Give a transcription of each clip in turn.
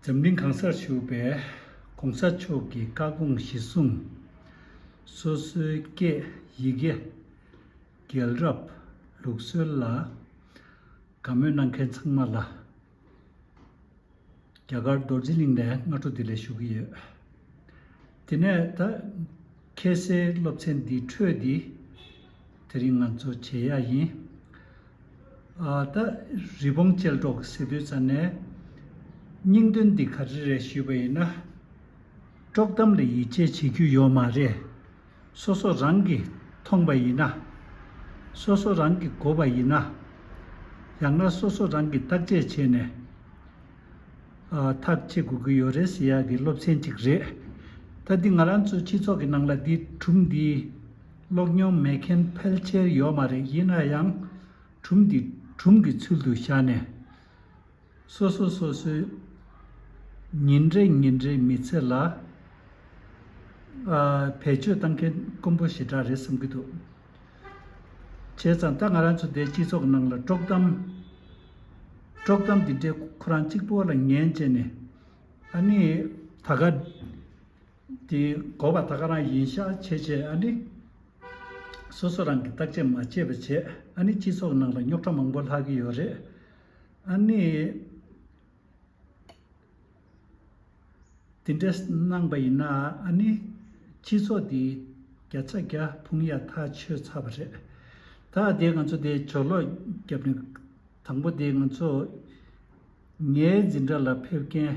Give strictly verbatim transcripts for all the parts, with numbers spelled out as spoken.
འཛམ་གླིང་གང་སར་བཞུགས་པའི་གོང་ས་མཆོག་གི་བཀའ་དགོངས་གཞི་བཟུང་། སོ་སོའི་སྐད་ཡི་གེ་རྒྱལ་རབས་ལུགས་སྲོལ་ལ་དགའ་མོས་གནང་མཁན་ཚང་མ་ལ་རྒྱ་གར་རྡོ་རྗེ་གླིང་ནས་སྔ་དྲོ་བདེ་ལེགས་ཞུ་གི་ཡོད། དེ་ནས་ད་ཁ་སའི་སློབ་ཚན་འདི་འཕྲོས་འདི་དེ་རིང་ང་ཚོ་བྱེད་ཡ་ཡིན། ཨ་ད་རི་བོང་ཅལ་སྒྲོག་ཟེར་དུས་ཙ་ནས་སྙིང་དོན་འདི་ག་རེ་རེད་ཞུས་པ་ཡིན་ན། དཀྲོག་གཏམ་ལ་ཡིད་ཆེས་བྱེད་རྒྱུ་ཡོད་མ་རེད། སོ་སོ་རང་གིས་མཐོང་པ་ཡིན་ན། སོ་སོ་རང་གིས་གོ་བ་ཡིན་ན། ཡང་ན་སོ་སོ་རང་གིས་བརྟག་དཔྱད་བྱས་ནས། ཨ་ཐག་གཅོད་དགོས་ཀྱི་ཡོད་རེད་ཟེར་ཡག་གི་སློབ་ཚན་གཅིག་རེད། ད་འདི་ང་རང་ཚོའི་སྤྱི་ཚོགས་ཀྱི་ནང་ལ་འདི་སྒྲུང་འདི་ཀློག་མྱོང་མེད་མཁན་ཕལ་ཆེར་ཡོད་མ་རེད། ཡིན་ན་ཡང་སྒྲུང་འདི་སྒྲུང་གི་ཚུལ་དུ་བཞག་ནས། སོ་སོ་སོ་སོའི་ཉིན་རེ་ཉིན་རེའི་མི་ཚེ་ལ་ཨ་བེད་སྤྱོད་བཏང་མཁན་དཀོན་པོ་ཞེ་དྲག་རེད་བསམ་གྱི་འདུག་བྱས་ཙང་ད་ང་རང་ཚོ་འདིའི་སྤྱི་ཚོགས་ནང་ལ་དཀྲོག་གཏམ་དཀྲོག་གཏམ་འདི་འདྲའི་ཁོ་རང་གཅིག་པོ་ལ་ཉན་བྱས་ནས། ཨ་ནི་ད་ག་འདི་གོ་བ་ད་ག་རང་ཡིན་ཤག་བྱས་བྱས། ཨ་ནི་སོ་སོ་རང་གིས་བརྟག་དཔྱད་མ་བྱས་པ་བྱས། ཨ་ནི་སྤྱི་ཚོགས་ནང་ལ་རྙོག་དྲ་མང་པོ་ལྷག་གི་ཡོད་རེད། ཨ་ནི། དེ་འདྲ་གནང་པ་ཡིན་ན། ཨ་ནི་སྤྱི་ཚོགས་འདི་བརྒྱ་ཆ་བརྒྱ་ཕུང་ཡ་ཐག་ཆོད་ཚར་བ་རེད། ད་དེ་ང་ཚོ་དེ་ཇོ་ལོ་རྒྱབ་ནས་དང་པོ་དེ་ང་ཚོ་ངའི་འཛིན་གྲྭ་ལ་ཕེབས་མཁན་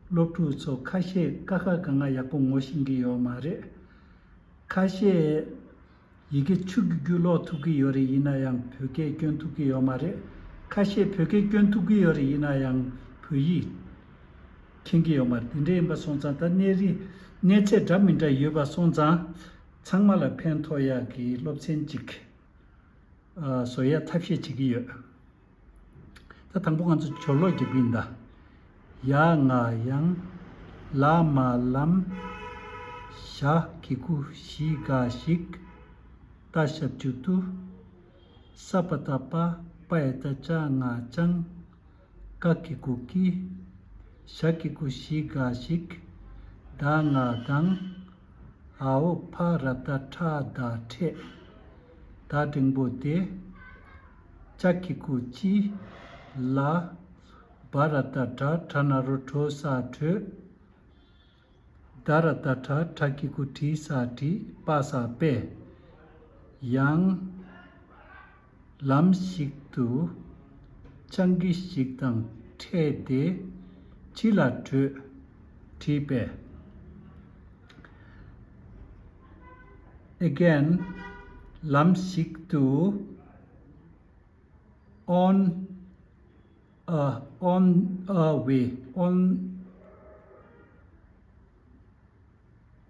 སློབ་ཕྲུག་ཚོ་ཁ་ཤས་ཀ་ཁ་ག་ང་ཡག་པོ་ངོ་ཤེས་ཀྱི་ཡོད་མ་རེད། ཁ་ཤས་ཡི་གེ་ཆུ་རྒྱུག་རྒྱུག་ཀློག་ཐུབ་ཀྱི་ཡོད་རེད། ཡིན་ན་ཡང་བོད་སྐད་སྐྱོན་ཐུབ་ཀྱི་ཡོད་མ་རེད། ཁ་ཤས་བོད་སྐད་སྐྱོན་ཐུབ་ཀྱི་ཡོད་རེད། ཡིན་ན་ཡང་བོད་ཡིག་མཁྱེན་གྱི་ཡོད་མ་རེད། དེ་འདྲ་ཡིན་པ་སོང་ཙང་། ད་གནས་རི་གནས་ཚད་འདྲ་མི་འདྲ་ཡོད་པ་སོང་ཙང་། ཚང་མ་ལ་ཕན་ཐོགས་ཡག་གི་སློབ་ཚན་གཅིག་ཨ་བཟོ་ཡ་ཐབས་ཤེས་བྱེད་ཀྱི་ཡོད། ད་དང་པོ་ང་ཚོ་སྦྱོར་ཀློག་རྒྱག་གི་ཡིན་ད། ཡ་ང་ཡང་། ལ་མ་ལམ། ཞ་གི་གུ་ཞི་ག་ཞིག་ཏ་ཞབས་ཀྱུ་ཏུ། ས་པ་ཏ་པ། པ་ཡ་ཏ་ཅ་ང་ཅང་། ཀ་གི་གུ་ཀི། ཞ་གི་གུ་ཞི་ག་ཞིག་ད་ང་དང་། འ་འོག་ཕ་ར་བཏགས་འཕྲ་ད་འཕྲད། ད་འགྲེང་བུ་དེ། ཅ་གི་གུ་ཅི། ལ། བ་ར་བཏགས་བྲ། བྲ་ན་རོ་བྲོ་ས་བྲོས། ད་ར་བཏགས་དྲ། དྲ་གི་གུ་དྲི་ས་དྲིས། པ་ས་པས། ཡང་། ལམ་ཞིག་ཏུ་སྤྱང་ཀི་ཞིག་དང་འཕྲད་དེ་ཅི་ལ་བྲོས། དྲིས་པས། Again, ལམ་ཞིག་ཏུ། On a, on a way, on,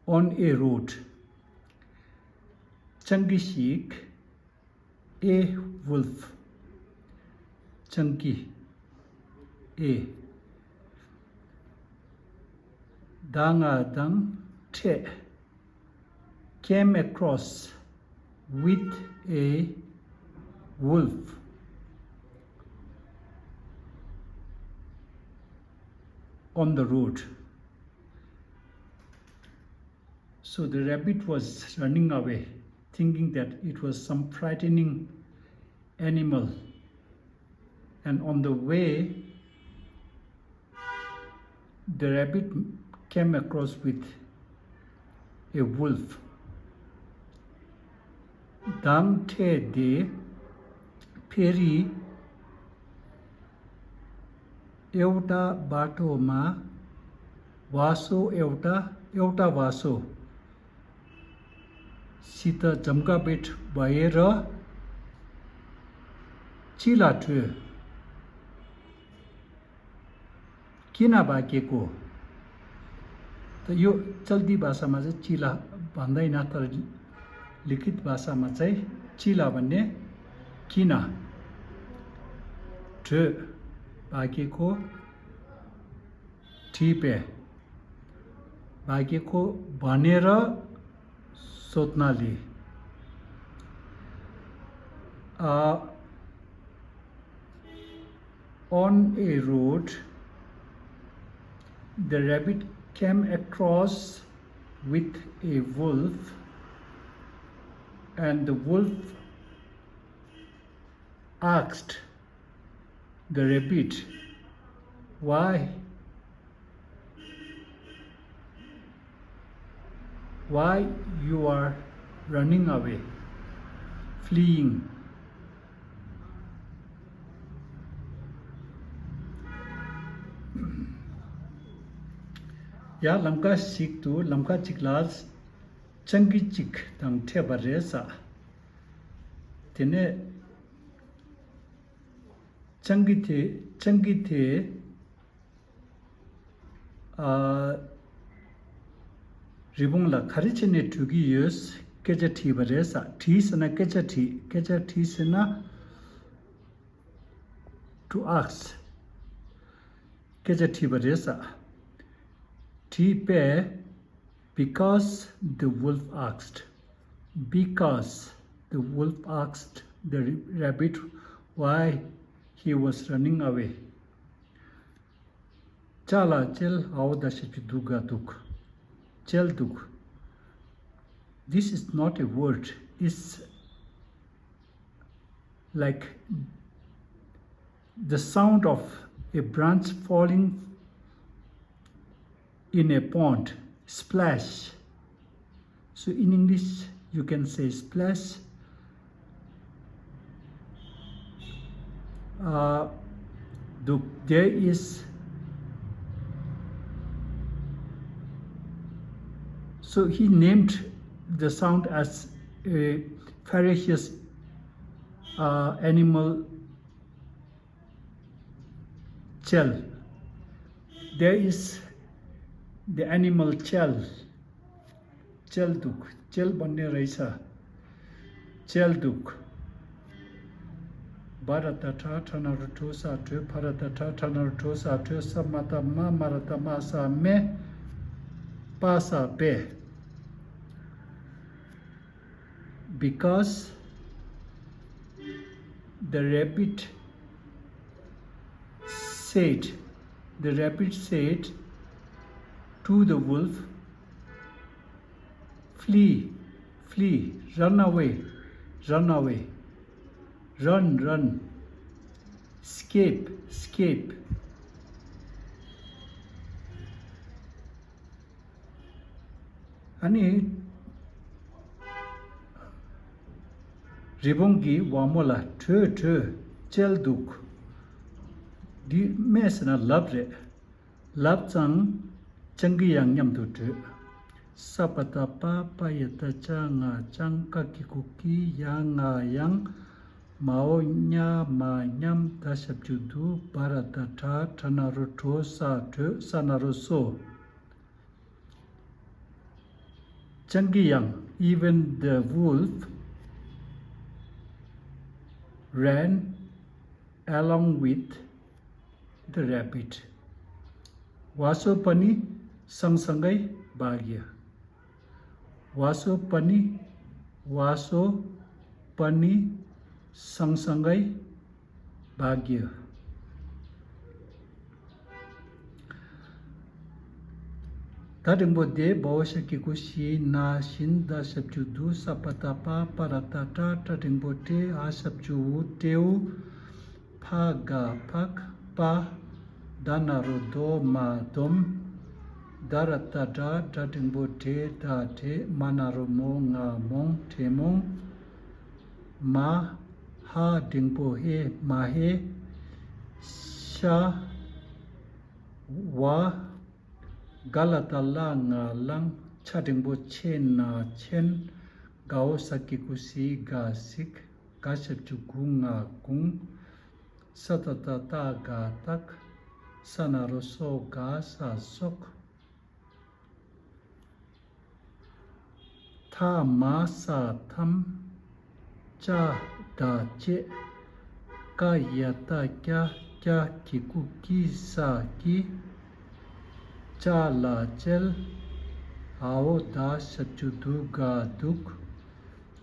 on a road. སྤྱང་ཀི་ཞིག A wolf. སྤྱང་ཀི། A. ད་ང་དང་འཕྲད། Came across with a wolf on the road. So the rabbit was running away, thinking that it was some frightening animal. And on the way, the rabbit came across with a wolf. དང་འཕྲད་དེ་ཕེ་རི་एउटा बाटोमा, वासो एउटा, एउटा वासो, सित जम्काभेट भएर चिला ट्रो। किन भागेको? त यो चल्ती भाषामा चाहिँ चिला भन्दैन, तर लिखित भाषामा चाहिँ चिला भन्ने किन ट्रो भागेको, ट्रिपे भागेको भनेर सोध्नाले, अ, on a road, The rabbit came across with a wolf, and the wolf asked the rabbit, "Why, why you are running away, fleeing?" ཡང་ལམ་ཁ་ཞིག་ཏུ་ལམ་ཁ་ཅིག་ལ་སྤྱང་ཀི་གཅིག་དང་འཕྲད་པ་རེད་ས། དེ་ནས་སྤྱང་ཀི་དེ་སྤྱང་ཀི་དེ་ཨ། རི་བོང་ལ་ག་རེ་བྱས་ནས་བྲོས་ཀྱི་ཡོད། སྐད་ཆ་དྲིས་པ་རེད་ས། དྲིས་ཟེར་ན་སྐད་ཆ་དྲིས། སྐད་ཆ་དྲིས་ཟེར་ན། To ask. སྐད་ཆ་དྲིས་པ་རེད་ས། དྲིས་པས། Because the wolf asked. Because the wolf asked the rabbit why he was running away. ཅ་ལག་ཅལ། ཨའོ་ད་ཞབས་ཀྱུ་དུ་ག་དུག་ཅལ་དུག This is not a word. It's like the sound of a branch falling in a pond. Splash. So in English, you can say splash. Uh, the, there is, so he named the sound as a ferocious uh, animal. Chel. There is the animal chel. Chel duk. Chel banne raisa. Chel duk. Barata tra trana rutu sa tru parata tra trana rutu sa tru samata ma marata ma sa me pasa pe. Because the rabbit said, the rabbit said to the wolf, "Flee, flee, run away, run away, run, run, escape, escape." ཨ་ནི། རི་བོང་གིས་ཝ་མོ་ལ་བྲོས་བྲོས་ཅལ་འདུག་འདི་སྨྲས་ཟེར་ན་ལབ་རེད། ལབ་ཙང་སྤྱང་ཀི་ཡང་མཉམ་དུ་བྲོས། ས་པ་ཏ་པ་པ་ཡ་ཏ་ཅ་ང་ཅང་ཀ་གི་གུ་གི་ཡ་ང་ཡང་། མའོ་ཉ་མ་མཉམ་ད་ཞབས་ཀྱུ་དུ་བ་ར་ད་དྲ་དྲ་ན་རོ་བྲོ་ས་བྲོས་ས་ན་རོ་སོ། སྤྱང་ཀི་ཡང་། Even the wolf ran along with the rabbit. ཝ་སོ་པ་ནི་སང་སང་གའི་བ་གི་ཡ། ཝ་སོ་པ་ནི། ཝ་སོ་པ་ནི་སང་སང་གའི་བ་གི་ཡ། ད་འགྲེང་བུ་དེ་བའོ་ཤ་གི་གུ་ཤི་ན་ཤིན་ད་ཞབས་ཀྱུ་དུ་ས་པ་ཏ་པ་པ་ར་ཏ་ཏྲ་ཏྲ་འགྲེང་བུ་ཏྲེ་ཨ་ཞབས་ཀྱུ་འུ་ཏྲེའུ། ཕ་ག་ཕག་པ། ད་ན་རོ་དོ་མ་དོམ། ད་ར་ཏ་དྲ་དྲ་འགྲེང་བུ་དྲེ་ད་དྲེ་མ་ན་རོ་མོ་ང་མོང་དྲེ་མོང་། མ། ཧ་འགྲེང་བུ་ཧེ་མ་ཧེ། ཤ། ཝ། ག་ལ་ཏ་ལ་ང་ལང་། ཆ་འགྲེང་བུ་ཆེ་ན་ཆེན། གའོ་ས་གི་གུ་སི་ག་སིག་ག་ཞབས་ཀྱུ་གུ་ང་གུང་། ས་ཏ་ཏ་ཏ་ག་ཏག་ས་ན་རོ་སོ་ག་ས་སོག་ཐ་མ་ས་ཐམ། ཅ་ད་ཅེ། ཀ་ཡ་ཏ་ཀྱ། ཀྱ་གི་གུ་ཀི་ས་ཀི། ཅ་ལ་ཅལ། འའོ་ད་ཞབས་ཀྱུ་དུ་ག་དུག་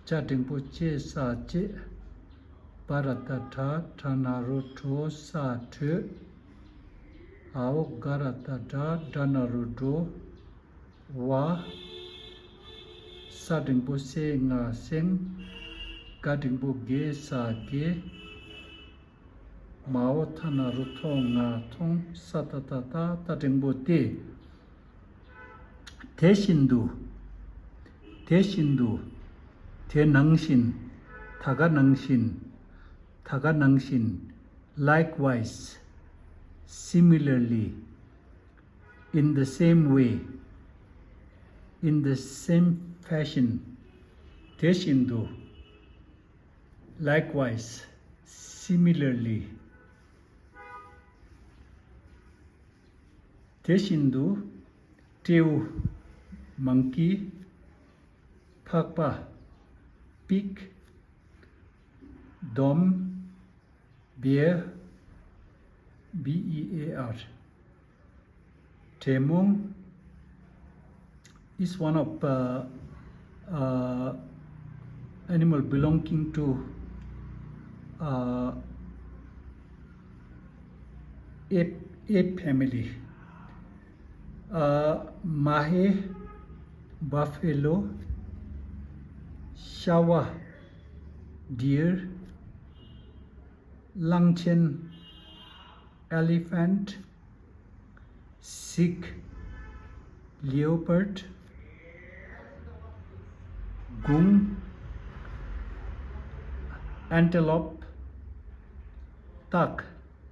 ཅ་འགྲེང་བུ་ཅེ་ས་ཅེ། བ་ར་ཏ་བྲ་བྲ་ན་རོ་བྲོ་ས་བྲོས། འོ་ག་ར་བཏགས་གྲ། གྲ་ན་རོ་གྲོ། བ། ས་འགྲེང་བུ་སེ་ང་སེང་། ག་འགྲེང་བུ་གེ་ས་དགེ། མ་འོ་ཐ་ན་རོ་ཐོ་ང་ཐོང་། ས་ཏ་བཏགས་ཏ། ཏ་འགྲེང་བུ་ཏེ། དེ་བཞིན་དུ། དེ་བཞིན་དུ། དེ་ནང་བཞིན། ད་ག་ནང་བཞིན། ད་ག་ནང་བཞིན། Likewise, similarly, in the same way, in the same fashion. དེ་བཞིན་དུ། Likewise, similarly. དེ་བཞིན་དུ། སྤྲེའུ། Monkey. ཕག་པ། Pig. དོམ། Bear. B E A R. འབྲས་མོང་is one of, uh, uh, animal belonging to, uh, ape, ape family. Uh, མ་ཧེ། Buffalo. ཤ་བ། Deer. གླང་ཆེན། Elephant. གཟིག། Leopard. གུང་། Antelope. སྟག།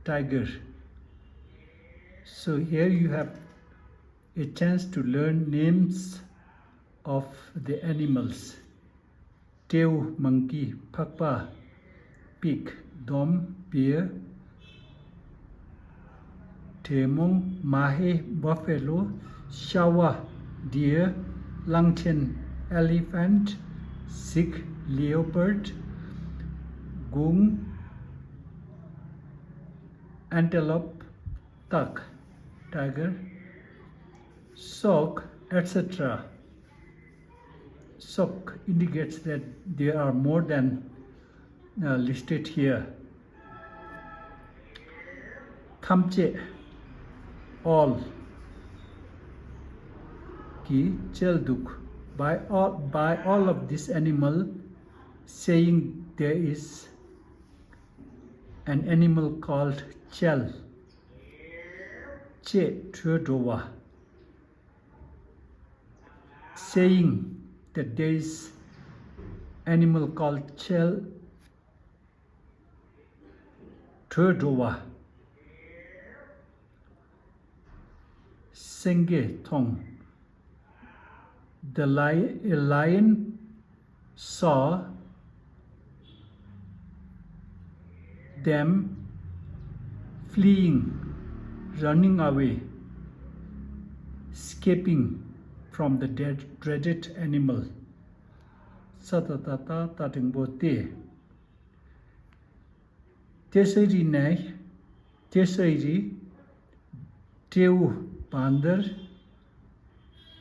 Tiger. So here you have a chance to learn names of the animals. སྤྲེའུ། Monkey. ཕག་པ། Pig. དོམ། Bear. འབྲས་མོང་། མ་ཧེ། Buffalo. ཤ་བ། Deer. གླང་ཆེན། Elephant. གཟིག། Leopard. གུང་། Antelope. སྟག། Tiger. སོག། et cetera. སོག indicates that there are more than, uh, listed here. ཐམས་ཅད། All. གིས་བཅལ་འདུག By all, by all of this animal, saying there is an animal called བཅལ། ཅེས་བྲོས་འགྲོ་བ། Saying that there is animal called བཅལ། བྲོས་འགྲོ་བ། སེང་གེས་མཐོང་། The lion, a lion saw them fleeing, running away, escaping from the dread- dreaded animal. ས་ཏ་བཏགས་སྟ། སྟ་འགྲེང་བུ་སྟེ། དེ་སའི་རི་ནས། དེ་སའི་རི། སྤྲེའུ། Bandar.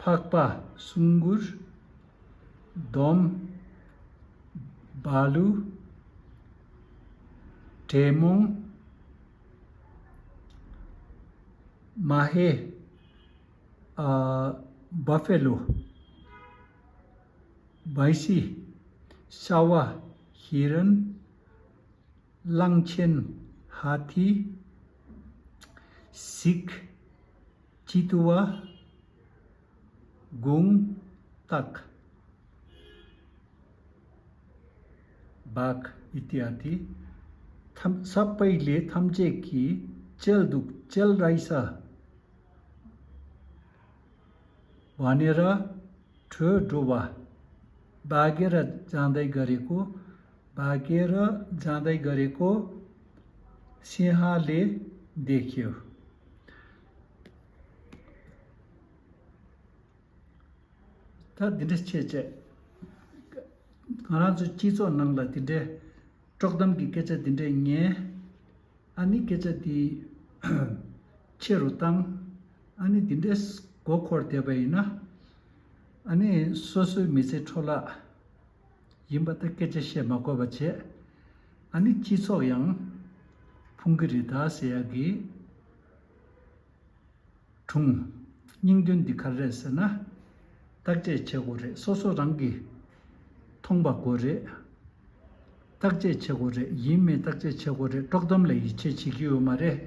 ཕག་པ། Sungur. དོམ། Bholu. འབྲས་མོང་། མ་ཧེ། ཨ། Buffalo. བྷའི་སི། ཤ་བ། Heron. གླང་ཆེན། Hathi. གཟིག Chitwa. གུང་། སྟག Bag इत्यादि. ཐམས- ས་པའི་ལས་ཐམས་ཅད་ཀྱིས་བཅལ་འདུག་བཅལ་ར་ཡི་ས། Bhaneraa. བྲོས་འགྲོ་བ། Bagheera जाँदै गरेको। Bagheera जाँदै गरेको सिंहले देख्यो. ད་འདི་འདྲ་བྱས་བྱས། ང་རང་ཚོ་སྤྱི་ཚོགས་ནང་ལ་འདི་འདྲའི་དཀྲོག་གཏམ་གྱི་སྐད་ཆ་འདི་འདྲས་ཉན། ཨ་ནི་སྐད་ཆ་འདི་ཆེ་རུ་བཏང་། ཨ་ནི་འདི་འདྲས་མགོ་འཁོར་བསྡད་པ་ཡིན་ན། ཨ་ནི་སོ་སོའི་མི་ཚེ་འཕྲོ་བརླག་ཡིན་པ་ད་སྐད་ཆ་བཤད་མ་དགོས་པ་བྱས། ཨ་ནི་སྤྱི་ཚོགས་ཡང་ཕུང་གི་རེད་ད་ཟེར་ཡག་གི་ སྒྲུང་། སྙིང་དོན་འདི་ག་རེ་རེད་ཟེར་ན། བརྟག་དཔྱད་བྱེད་དགོས་རེད། སོ་སོ་རང་གིས་མཐོང་པ་དགོས་རེད། བརྟག་དཔྱད་བྱེད་དགོས་རེད། ཡིན་མིན་བརྟག་དཔྱད་བྱེད་དགོས་རེད། དཀྲོག་གཏམ་ལ་ཡིད་ཆེས་བྱེད་ཀྱི་ཡོད་མ་རེད་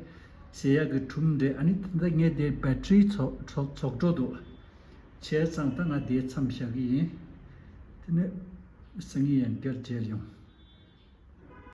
ཟེར་ཡག་གི་སྒྲུང་རེད། ཨ་ནི་ད་ལྟ་ངས་དེའི་བེ་ཊི་རི་རྫོགས་རྫོགས་རྫོགས་འགྲོ་འདུག་བྱས་ཙང་ད་ང་དེའི་མཚམས་བཞག་གི་ཡིན། དེ་ནས་སང་ཉིན་ཡང་བསྐྱར་མཇལ་ཡོང་།